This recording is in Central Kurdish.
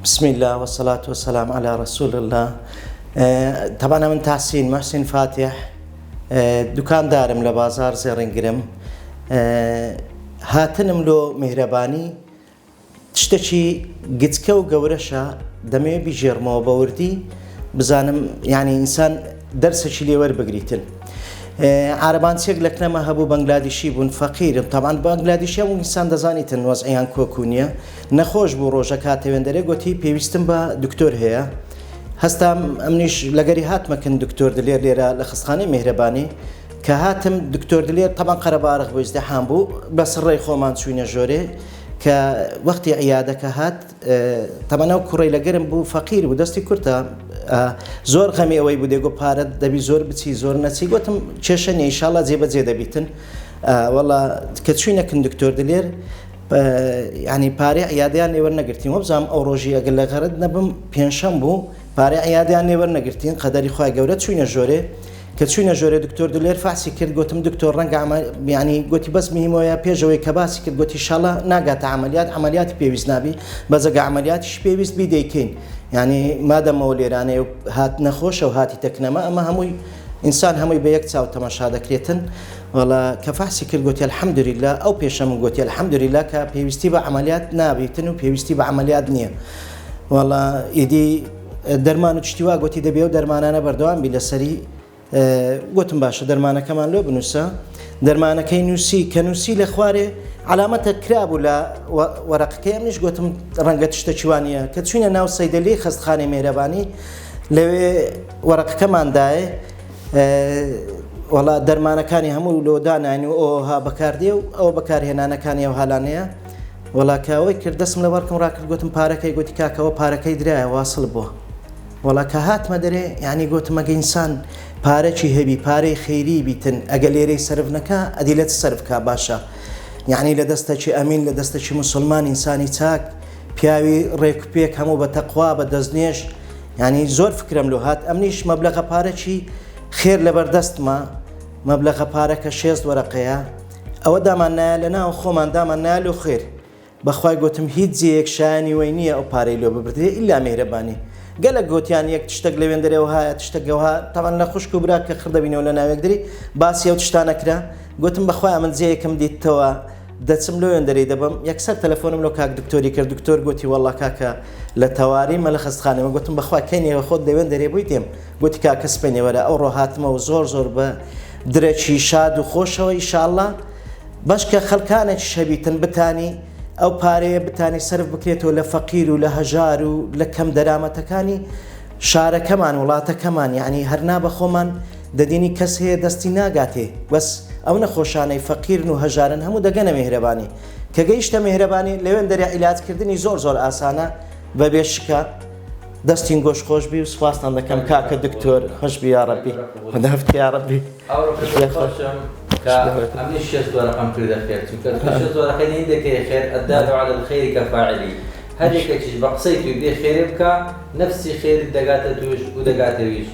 بسم اللە والصلاة والسلام علی رسول اللە تەبعەن ئەمن تەحسین محسین فاتح دوکاندارم لە بازار زێڕینگرم هاتنم لۆ میهرەبانی شتەکی گچکە و گەورەشە دەمەوێ بیگێڕمەوە بە وردی بزانم یعنی ئینسان دەرسەکی لێ وەربگریتن عارەبانچیەک لە کنەمە هەبوو بەنگلادیشی بوون فەقیرن تەبعەن بەنگلادیشی هەموو ئینسان دەزانیتن وەزعیان کۆکو نییە نەخۆش بوو ڕۆژەک هاتە وێندەرێ گۆتی پێویستم بە دکتۆر هەیە هەستام ئەمنیش لەگەری هاتمە کن دکتۆر دلێر لێرە لە خەستخانەی مێهرەبانی کە هاتم دکتۆر دلێر تەبعەن قەرەبارخ بوو ئیزدحام بوو بە سڕەی خۆمان چوینە ژۆرێ کە وەختی عیادەکە هات تەبعەن ئەو کوڕەی لەگەرم بوو فەقیر بوو دەستی کورتە زۆر غەمی ئەوەی بوو دێگۆ پارەت دەبی زۆر بچی زۆر نەچی گوتم کێشە نیە ئیشاڵا جێبەجێ دەبیتن وەڵا کە چوینە کن دکتۆر دلێر ینی پارەی عیادیان لێ وەرنەگرتین وەبزانم ئەو ڕۆژی ئەگەر لە غەرت نەبم پێنجشەم بوو پارەی عیادیان لێ وەرنەگرتین قەدەری خوای گەورە چوینە ژۆرێ کە چوینە ژۆرێ دکتۆر دلێر فەحسی کرد گوتم دکتۆر ڕەنگە یعنی گوتی بەس مهمەیە پێشەوەی کە باسی کرد گوتی شاڵە ناگاتە عملیات عملیاتی پێویست نابی بەزەگە عملیاتیش پێویست بی دەیکەین یعنی مادەمەوە لێرانەیە و هات نەخۆشە و هاتی تەکنەمە ئەمە هەمووی ئینسان هەمووی بە یەک چاو تەماشا دەکرێتن وەڵا کە فەحسی کرد گۆتی الحمدللە ئەو پێشە من گۆتی الحمدللە کە پێویستی بە عەمەلیات نابیتن و پێویستی بە عەمەلیات نییە وەڵا ئیدی دەرمان و شتی وا گۆتی دەبێ و دەرمانانە بەردەوام بی لەسەری گوتم باشە دەرمانەکەمان لۆ بنووسە دەرمانەکەی نووسی کە نووسی لە خوارێ علامەتە کرابوو لە وەرەقەکەی ئەمنیش گوتم ڕەنگە شتەکی وانە کە چوینە ناو سەیدەلی خەستخانەی مێرەبانی لەوێ وەرەقەکەمان دایێ وەڵا دەرمانەکانی هەموو لۆ داناین و ئەوها بەکاردێ و ئەوە بەکارهێنانەکانی ئەو هالانەیە وەڵا کە ئەوەی کرد دەستم لە وەرکم ڕاکرد گوتم پارەکەی گوتی کاکەوە پارەکەی درایە واسڵ بووە وەڵا کە هاتمە دەرێ یعنی گوتم ئەگە ئینسان پارەکی هەبی پارەی خەیری بیتن ئەگە لێرەی سەرف نەکا ئەدی لە چ سەرف کا باشە یعنی لە دەستەکی ئەمین لە دەستەکی موسڵمان ئینسانی چاک پیاوی ڕێک پێک هەموو بە تەقوا بە دەستنوێژ یانی زۆر فکرم لۆ هات ئەمنیش مەبلەغە پارەکی خێر لەبەر دەستمە مەبلەغە پارەکە شێست وەرەقەیە ئەوە دامان نایە لە ناو خۆمان دامان نایە لۆ خێر بەخوای گۆتم هیچ جێیەک شایانی وەی نییە ئەو پارەی لۆ ببردرێ ئیلا مێهرەبانی گەلەک گۆتیان یەک تشتەک لەوێندەرێ وەهایە تشتەک گەوها تەبعەن لە خوشک و برا کە خڕ دەبینەوە لە ناو یەکدری باسی ئەو تشتانە کرا گۆتم بەخوای ئەمن جێیەکم دیتەوە دەچم لۆ وێندەرێی دەبم یەکسەر تەلەفۆنم لۆ کاک دکتۆری کرد دکتۆر گۆتی وەڵا کاکە لە تەواری مە لە خەستخانەمە گۆتم بەخوا کەی نێوە خۆت لە وێندەرێ بووی دێم گۆتی کاکە سبەینێ وەرە ئەوڕۆ هاتمەوە زۆر زۆر بە درەکی شاد و خۆشەوە ئیشاڵڵا بەشکە خەلکانێکیش هەبیتن بتانی ئەو پارەیە بتانی سەرف بکرێتەوە لە فەقیر و لە هەژار و لە کەم دەرامەتەکانی شارەکەمان وڵاتەکەمان یەعنی هەر نا بە خۆمان دەدینی کەس هەیە دەستی ناگاتێ بەس ئەو نەخۆشانەی فەقیرن و هەژارن هەموو دەگەنە میهرەبانی کە گەیشتە میهرەبانی لەوێندەرێ عیلاج کردنی زۆر زۆر ئاسانە بەبێ شکە دەستین گۆش خۆش بی و سوپاستان دەکەم کاکە دکتۆر خۆش بی یاڕەبی خوداحافظ یاڕەبی. ئەوڕۆ پێم خۆشم کە ئەمنیش شێست وەرەقەم کردە خێر چونکە تۆ شێست وەرەقەی نەی دەکەیە خێر الدال علی الخیر کفاعلی هەر یەکێکیش بە قسەی توی بێ خێرێ بکا نەفسی خێرت دەگاتە توش و دەگاتە ویش.